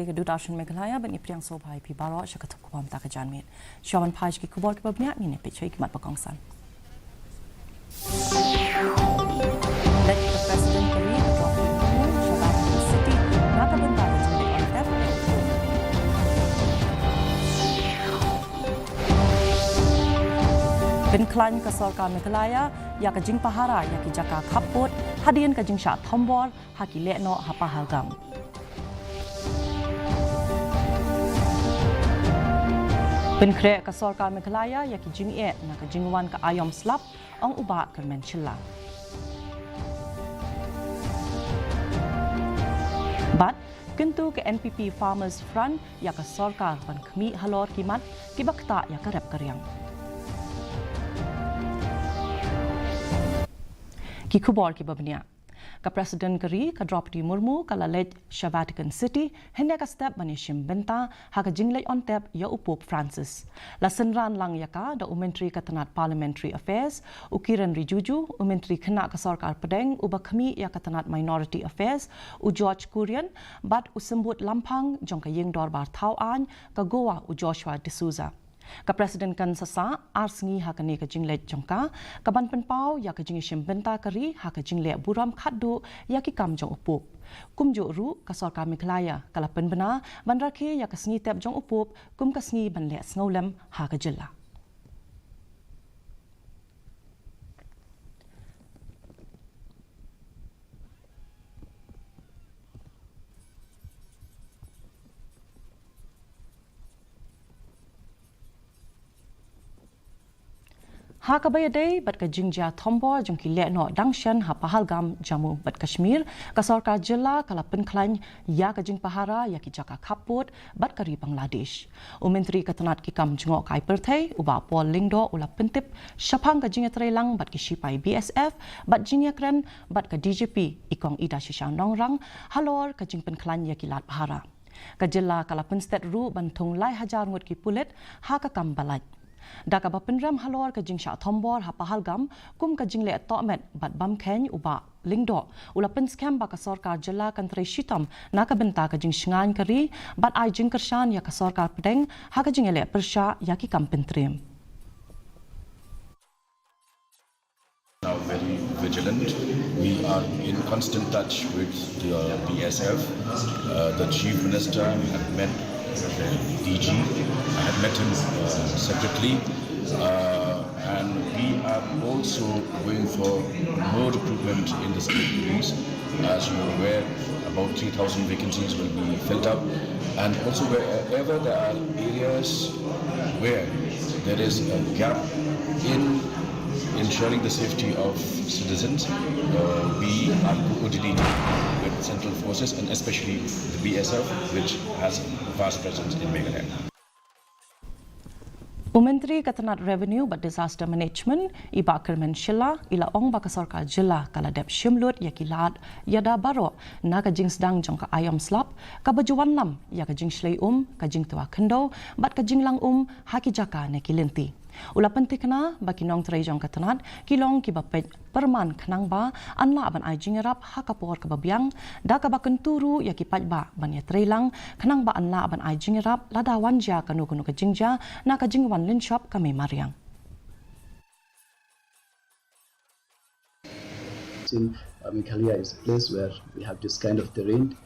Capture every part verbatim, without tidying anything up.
Ka Doordarshan Meghalaya ban ïa pdiang sngewbha ïa phi baroh sha ka thup khubor mynta ka janmiet. Shuwa ban phai sha ki khubor kiba bniah, ngin ïa peit shuwa ïa ki mat ba kongsan. Leit ka President ka ri ka Droupadi Murmu sha Vatican City na ka bynta ka jingleit on tep. Pynkhlaiñ ka sorkar Meghalaya ïa ka jingpahara ïa ki jaka khappud hadien ka jingshah thombor ha ki lehnoh ha Pahalgam. Pynkhreh ka sorkar Meghalaya ïa ki jingeh na ka jingwan ka aïom slap, ong u Bah Kyrmen Shylla. Bad kyntu ka N P P Farmers Front ïa ka sorkar ban khmih halor ki mat kiba ktah ïa ka rep ka riang. Ki khubor kiba bniah. Ka President ka ri ka Droupadi Murmu ka la leit sha Vatican City hynne ka step ban ïashim bynta ha ka jingleit on tep ïa u Pope Francis. La synran lang ïa ka da u Myntri ka tnat Parliamentary Affairs u Kiren Rijiju, u Myntri khynnah ka sorkar pdeng uba khmih ïa ka tnat Minority Affairs u George Kurian, bad u Symbud Lamphang jong ka Ïing Dorbar Thaw Aiñ ka Goa u Joshua D'Souza. Ka President kan sa sah ar sngi ha kane ka jingleit jong ka, kaban pynpaw ïa ka jingïashim bynta ka ri ha ka jingleh burom khatduh ïa ki kam jong u Pope. Kumjuh ruh ka sorkar Meghalaya ka la pynbna ban rakhe ïa ka sngi tep jong u Pope kum ka sngi ban leh sngewlem ha ka jylla. Ha kaba ïadei bad ka jingjia thombor jong ki lehnoh dang shen ha Pahalgam, Jammu bad Kashmir, ka sorkar jylla ka la pynkhlaiñ ïa ka jingpahara ïa ki jaka khappud bad ka ri Bangladesh. U Myntri ka tnat ki kam jngohkai pyrthei u Bah Paul Lyngdoh u la pyntip shaphang ka jingïatreilang bad ki shipai B S F bad jingïakren bad ka D G P i Kong Idashisha Nongrang halor ka jingpynkhlaiñ ïa ki lad pahara. Ka jylla ka la pynstet ruh ban thung lai hajar ngut ki pulit ha ka kam ba lait. Da kaba pynrem halor ka jingshah thombor ha Pahalgam kum ka jingleh tohmet bad bam kheiñ, u Bah Lyngdoh u la pynskhem ba ka sorkar jylla kan trei shitom na ka bynta ka jingshngaiñ ka ri bad ai jingkyrshan ïa ka sorkar pdeng ha ka jingïaleh pyrshah ïa ki kam pyntriem. Now very vigilant. We are in constant touch with the B S F. Uh, the Chief Minister had met the D G. I had met him, uh, separately. Uh, and we are also going for more recruitment in the state police. As you are aware, about three thousand vacancies will be filled up. And also, wherever there are areas where there is a gap in ensuring the safety of citizens, uh, we are coordinating with central forces and especially the B S F, which has a vast presence in Meghalaya. U Myntri ka tnat Revenue bad Disaster Management i Bah Kyrmen Shylla i la ong ba ka sorkar jylla ka la dep shim lut ïa ki lad ïada baroh na ka jingsdang jong ka aïom slap, kaba ju wanlam ïa ka jingshlei um, ka jingtwa khyndew bad ka jinglang um ha ki jaka ne ki lynti. U la pynthikna ba ki nongtrei jong ka tnat ki long kiba peit pyrman khnang ba yn lah ban ai jingïarap ha ka por kaba biang, da kaba kyntu ruh ïa ki paidbah ban ïatreilang khnang ba yn lah ban ai jingïarap lada wan jia kano kano ka jingjia na ka jingwan lynshop ka mei mariang. Since, uh, Meghalaya is a place where we have this kind of terrain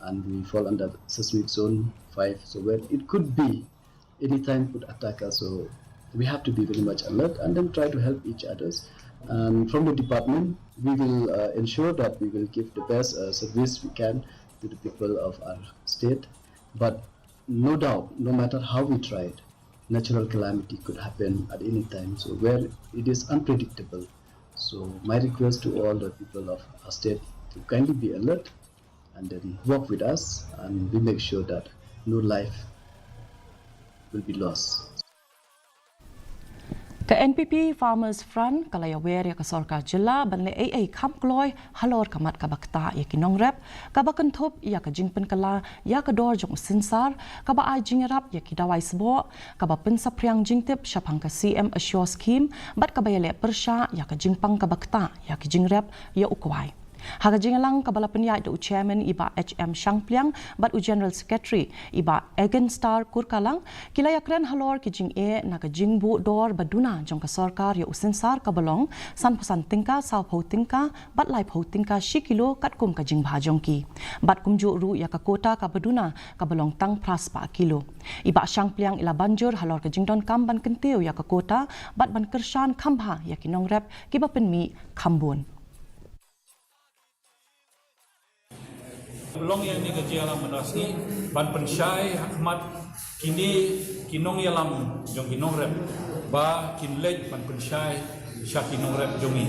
and we fall under seismic zone five, so where it could be anytime could attack us. So we have to be very much alert and then try to help each others. And from the department, we will, uh, ensure that we will give the best, uh, service we can to the people of our state. But no doubt, no matter how we tried, natural calamity could happen at any time. So where it is unpredictable. So my request to all the people of our state to kindly be alert and then work with us, and we make sure that no life will be lost. Ka N P P Farmers Front ka la ïawer ïa ka sorkar jylla ban leh ei ei kham kloi halor ka mat kaba ktah ïa ki nongrep, kaba kynthup ïa ka jingpynkylla ïa ka dor jong u synsar, kaba ai jingïarap ïa ki dawai sboh, kaba pynsaphriang jingtip shaphang ka C M Assure Scheme bad kaba ïaleh pyrshah ïa ka jingpang kaba ktah ïa ki jingrep ïa u kwai. Ha ka jingïalang kaba la pynïaid da u Chairman i Bah H M Shangpliang bad u General Secretary i Bah Egenstar Kurkalang, ki la ïakren halor ki jingeh na ka jingbuh dor ba duna jong ka sorkar ïa u synsar kaba long sanphew san tyngka, sawphew tyngka bad laiphew tyngka shi kilo katkum ka jingbha jong ki. Bad kumjuh ruh ïa ka quota kaba duna kaba long tang phra spah kilo. I Bah Shangpliang i la ban jur halor ka jingdonkam ban kyntiew ïa ka quota bad ban kyrshan kham bha ïa ki nongrep kiba pynmih kham bun. Long ïa kane ka jingïalang mynta ka sngi ban pynshai ha khmat kine ki nongïalam jong ki nongrep ba kin leit ban pynshai sha ki nongrep jong ngi.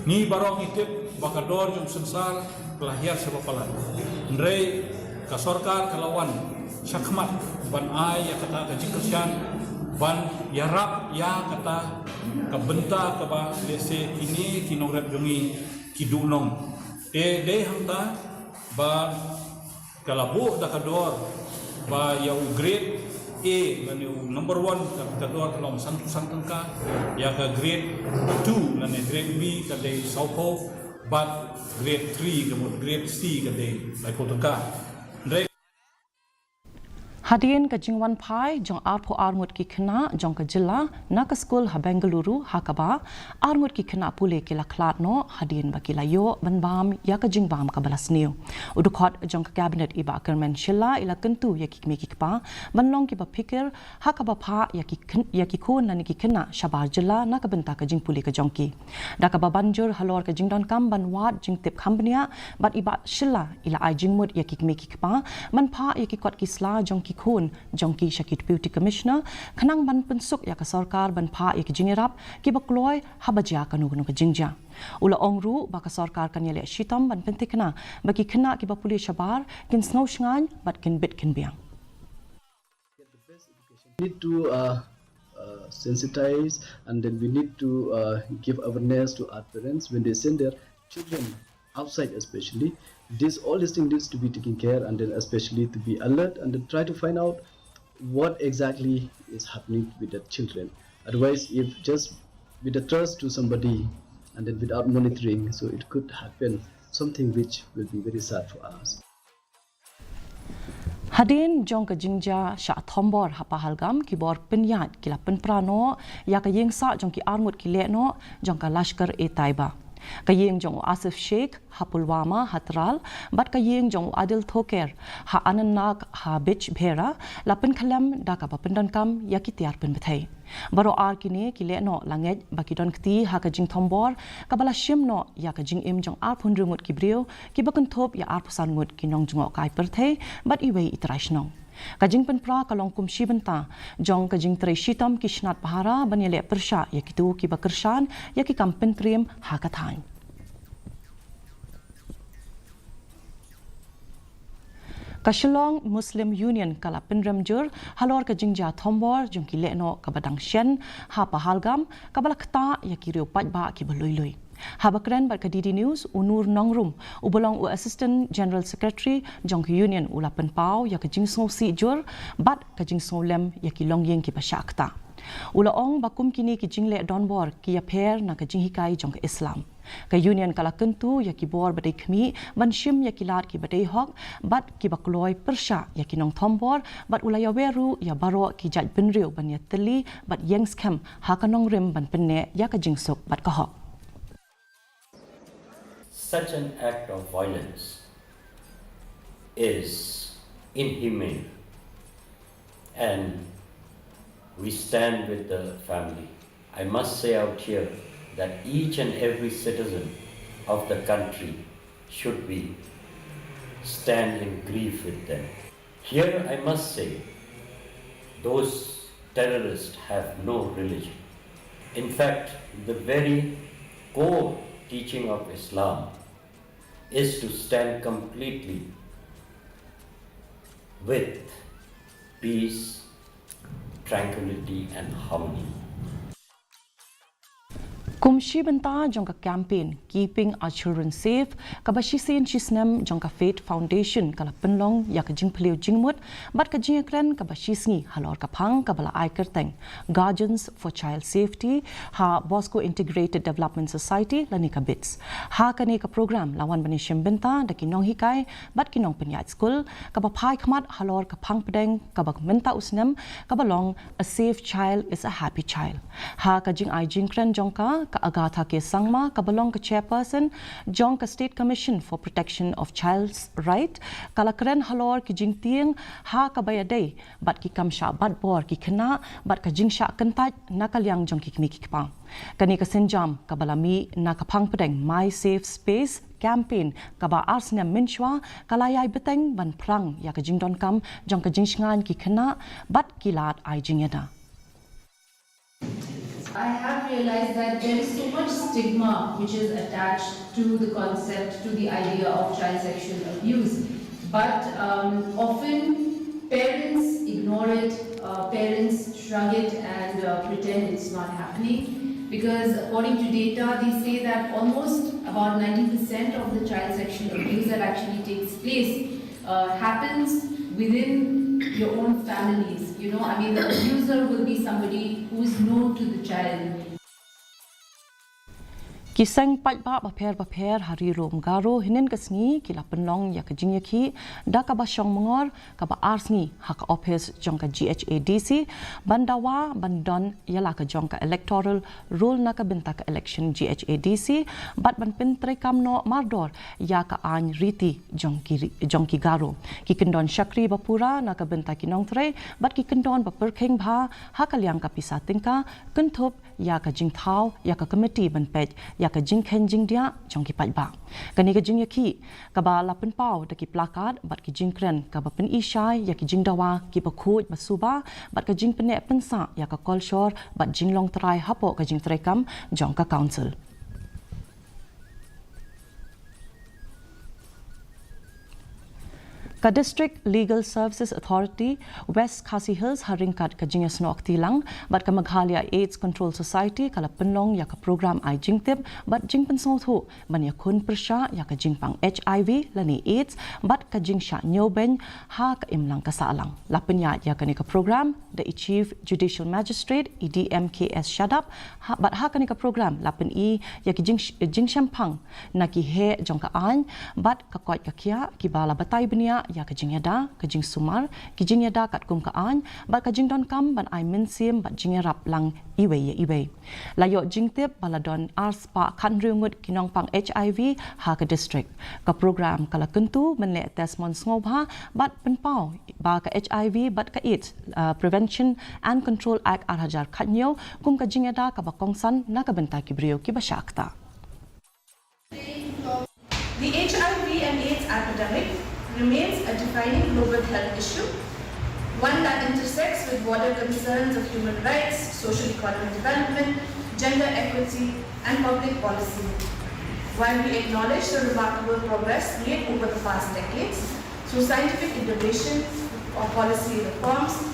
Ngi baroh ngi tip ba ka dor jong synsar ka la hiar shaba palat. Hynrei ka sorkar ka la wan sha khmat ban ai ïa kata ka jingkyrshan ban ïarap ïa kata ka bynta kaba lehse kine ki nongrep jong ngi ki duh nong. Te dei hangta ba ka la buh da ka dor ba ïa u grade A lane u number one ka, ka dor ka long sanphew san tyngka, ïa ka grade two lane grade B ka dei sawphew, bad grade three ka mut grade C ka dei laiphew tyngka. Hynrei Hadien ka jingwan phai jong arphew ar ngut ki khynnah jong ka jylla na ka skul ha Bengaluru, ha kaba ar ngut ki khynnah pule ki la khlad noh hadien ba ki la ïoh ban bam ïa ka jingbam kaba la sniew. U dkhot jong ka Cabinet i Bah Kyrmen Shylla i la kyntu ïa ki kmie ki kpa ban long kiba phikir ha kaba phah ïa ki khyn-, ïa ki khun lane ki khynnah shabar jylla na ka bynta ka jingpule ka jong ki. Da kaba ban jur halor ka jingdonkam ban wad jingtip kham bniah, bad i Bah Shylla i la ai jingmut ïa ki kmie ki kpa ban phah ïa ki kot ki sla jong ki khun jong ki sha ki Deputy Commissioner, khnang ban pynsuk ïa ka sorkar ban phah ïa ki jingïarap kiba kloi haba jia kano kano ka jingjia. U la ong ruh ba ka sorkar kan ïaleh shitom ban pynthikna ba ki khynnah kiba pule shabar kin sngew shngaiñ bad kin bit kin biang. Need to uh, uh, sensitize, and then we need to uh, give awareness to our parents when they send their children outside, especially. This, all these things needs to be taken care, and then especially to be alert and then try to find out what exactly is happening with the children. Otherwise, if just with the trust to somebody and then without monitoring, so it could happen something which will be very sad for us. Hadien jong ka jingjia shah thombor ha Pahalgam, ki bor pynïaid ki la pynpra noh ïa ka ïing sah jong ki arngut ki lehnoh jong ka Lashkar-e-Taiba. Ka ïing jong u Asif Sheikh ha Pulwama ha Tral bad ka ïing jong u Adil Thoker ha Anantnag ha Bijbehara la pynkhlem da kaba pyndonkam ïa ki tiar pynbthei. Baroh ar kine ki lehnoh la ngeit ba ki don kti ha ka jingthombor kaba la shim noh ïa ka jingim jong arphew hynriew ngut ki briew, kiba kynthup ïa arphew san ngut ki nongjngohkai pyrthei bad iwei i trai shnong. Ka jingpynpra ka long kum shi bynta jong ka jingtrei shitom ki shnat pahara ban ïaleh pyrshah ïa kito kiba kyrshan ïa ki kam pyntriem ha ka thaiñ. Ka Shillong Muslim Union ka la pynrem jur halor ka jingjia thombor jong ki lehnoh kaba dang shen ha Pahalgam, kaba la ktah ïa ki riew paidbah kiba lui lui. Haba kren bad ka D D News, u Nur Nongrum, uba long u Assistant General Secretary jong ka Union, u la pynpaw ïa ka jingsngewsih jur bad ka jingsngewlem ïa ki longïing kiba shah ktah. U la ong ba kum kine ki jingleh donbor ki ïapher na ka jinghikai jong ka Islam. Ka Union ka la kyntu ïa ki bor ba dei khmih ban shim ïa ki lad kiba dei hok bad kiba kloi pyrshah ïa ki nongthombor, bad u la ïawer ruh ïa baroh ki jaitbynriew ban ïatylli bad ïeng skhem ha ka nongrim ban pynneh ïa ka jingsuk bad ka hok. Such an act of violence is inhumane, and we stand with the family. I must say out here that each and every citizen of the country should be stand in grief with them. Here I must say, those terrorists have no religion. In fact, the very core teaching of Islam is to stand completely with peace, tranquility, and harmony. Kum shi bynta jong ka campaign Keeping Our Children Safe, kaba shisien shisnem jong ka Faith Foundation ka la pynlong ïa ka jingpyllait jingmut bad ka jingïakren kaba shisngi halor ka phang kaba la ai kyrteng Guardians for Child Safety ha Bosco Integrated Development Society lane ka BIDS. Ha kane ka program la wan ban ïashim bynta da ki nonghikai bad ki nongpynïaid skul, kaba phai khmat halor ka phang pdeng kaba mynta u snem kaba long A Safe Child is a Happy Child. Ha ka jingai jingkren jong ka, ka Agatha K Sangma kaba long ka chairperson jong ka State Commission for Protection of Child's Right, ka la kren halor ki jingtieng ha kaba ïadei bad ki kam shah bat bor ki khynnah bad ka jingshah kyntait na ka liang jong ki kmie ki kpa. Kane ka sienjam kaba la mih na ka phang pdeng My Safe Space campaign kaba ar snem mynshuwa ka la ïai bteng ban phrang ïa ka jingdonkam jong ka jingshngaiñ ki khynnah bad ki lad ai jingïada. I have realized that there is so much stigma which is attached to the concept, to the idea of child sexual abuse. But um, often parents ignore it, uh, parents shrug it and uh, pretend it's not happening. Because according to data, they say that almost about ninety percent of the child sexual abuse that actually takes place uh, happens within your own families. You know, I mean, the abuser will be somebody who is known to the child. Ki seng paidbah bapher bapher ha Ri Lum Garo hynnin ka sngi ki la pynlong ïa ka jingïakhih da kaba shong myngor kaba ar sngi ha ka ophis jong ka G H A D C ban dawa ban don ïa la ka jong ka electoral roll na ka bynta ka election G H A D C bad ban pyntreikam noh mardor ïa ka aiñ riti jong ki, jong ki Garo. Ki kyndon shakri bapura na ka bynta ki nongtrei bad ki kyndon bapyrkhing bha ha ka liang ka pisa tyngka kynthup ïa ka jingthaw ïa ka komiti ban peit ïa ka jingkheiñ jingdiah jong ki paidbah. Kane ka jingïakhih kaba la pynpaw da ki plakat bad ki jingkren kaba pyni shai ïa ki jingdawa kiba khuid ba suba bad ka jingpynneh pynsah ïa ka kolshor bad jinglong trai hapoh ka jingtreikam jong ka council. Ka District Legal Services Authority West Khasi Hills ha ryngkat ka jingïasnoh kti lang bad ka Meghalaya AIDS Control Society ka la pynlong ïa ka program ai jingtip bad jingpynsngewthuh ban ïakhun pyrshah ïa ka jingpang HIV lane AIDS bad ka jingshah ñiewbeiñ ha ka imlang ka sahlang. La pynïaid ïa kane ka program da i Chief Judicial Magistrate i D M K S Shadap bad ha kane ka program la pyni ïa ki jingshemphang na ki heh jong ka aiñ bad ka koit ka khiah kiba la batai bniah ïa ka jingïada, ka jingsumar, ki jingïada katkum ka aiñ bad ka jingdonkam ban ai mynsiem bad jingïarap lang iwei ïa iwei. La ïoh jingtip ba la don ar spah khathynriew ngut ki nongpang HIV ha ka district. Ka program ka la kyntu ban leh test mon sngewbha bad pynpaw ba ka HIV bad ka AIDS Prevention and Control Act ar hajar khathynñiew kum ka jingïada kaba kongsan na ka bynta ki briew kiba shah ktah. The HIV and AIDS epidemic remains a defining global health issue, one that intersects with broader concerns of human rights, social economic development, gender equity, and public policy. While we acknowledge the remarkable progress made over the past decades through scientific innovation or policy reforms,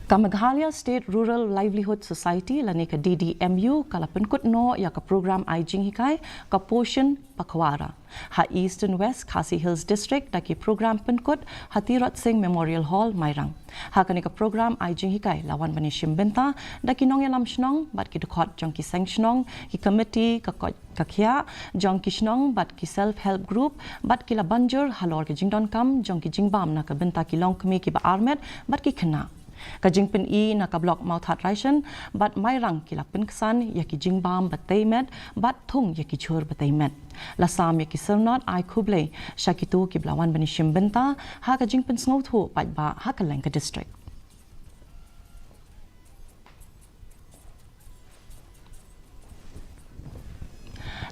Ka Meghalaya State Rural Livelihood Society lane ka D D M U ka la pynkut noh ïa ka program ai jinghikai ka Poshan Pakhwara. Ha Eastern West Khasi Hills District da ki program pynkut ha Tirot Sing Memorial Hall, Mairang. Ha kane ka program ai jinghikai la wan ban ïashim bynta da ki nongïalam shnong bad ki dkhot jong ki seng shnong, ki komiti ka koit ka khiah jong ki shnong bad ki self help group bad ki la ban jur halor ka jingdonkam jong ki jingbam na ka bynta ki longkmie kiba armet bad ki khynnah. Ka jingpyni na ka block Mawthadraishan bad Mairang ki la pynksan ïa ki jingbam ba tei met bad thung ïa ki jhur ba tei met. La sam ïa ki syrnod ai khublei sha kito kiba la wan ban ïashim bynta ha ka jingpynsngewthuh paidbah ha kylleng ka district.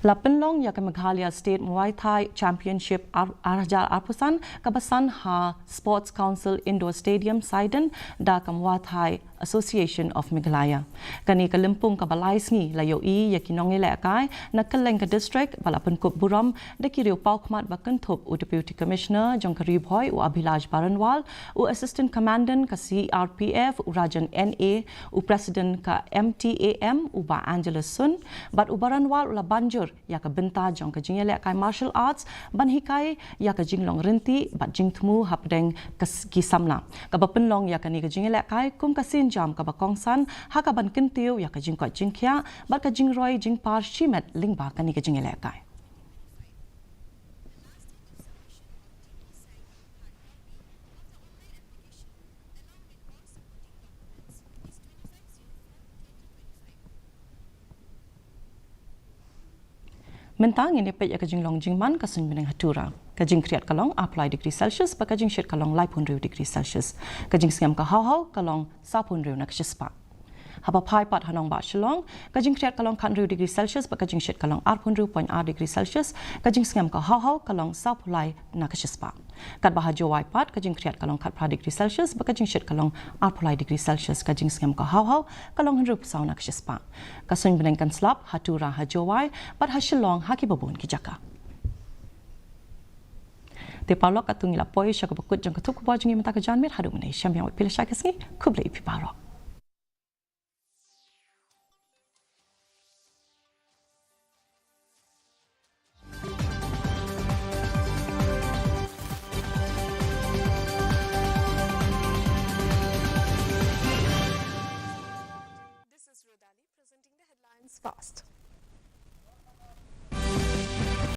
La pynlong ïa ka Meghalaya State Muay Thai Championship ar-, ar hajar arphew san, kaba san ha Sports Council Indoor Stadium, Saiden, da ka Muay Thai Association of Meghalaya. Kane ka lympung kaba lai sngi la ïohi ïa ki nongïalehkai na kylleng ka district ba la pynkup burom da ki riew pawkhmat ba kynthup u Deputy Commissioner jong ka Ri Bhoi u Abhilash Baranwal, u Assistant Commandant ka C R P F u Rajan N A, u President ka M T A M u Bah Angelus Sun, bad u Baranwal u la ban jur ïa ka bynta jong ka jingïalehkai martial arts ban hikai ïa ka jinglong rynti bad jingthmu hapdeng ka s-, ki samla. Kaba pynlong ïa kane ka jingïalehkai kum ka sienjam kaba kongsan ha kaban kyntiew ïa ka jingkoit jingkhiah bad ka jingroi jingpar shimet lyngba kane ka jingïalehkai. Mynta ngin ïa peit ïa ka jinglong jingman ka suiñ bneng ha Tura. Ka jingkhriat ka long arphew lai degree Celsius bad ka jingshit ka long laiphew hynriew degree Celsius. Ka jingsngem ka haw haw ka long sawphew hynriew na ka shispah. Haba phai pat ha nongbah Shillong, ka jingkhriat ka long khathynriew degree Celsius bad ka jingshit ka long arphew hynriew point ar degree Celsius, ka jingsngem ka haw haw ka long sawphew lai na ka shispah. Katba ha Jowai pat, ka jingkhriat ka long khatphra degree Celsius bad ka jingshit ka long arphew lai degree Celsius, ka jingsngem ka haw haw ka long hynriewphew saw na ka shispah. Ka suiñ bneng kan slap ha Tura, ha Jowai bad ha Shillong ha kiba bun ki jaka. Te paralok, katto ngi la poi sha kaba kut jong ka thup khubor jong ngi mynta ka janmiet. Haduh mynne, sngewbha ïa phi lashai ka sngi. Khublei ïa phi paralok. This is Rodali presenting the headlines fast.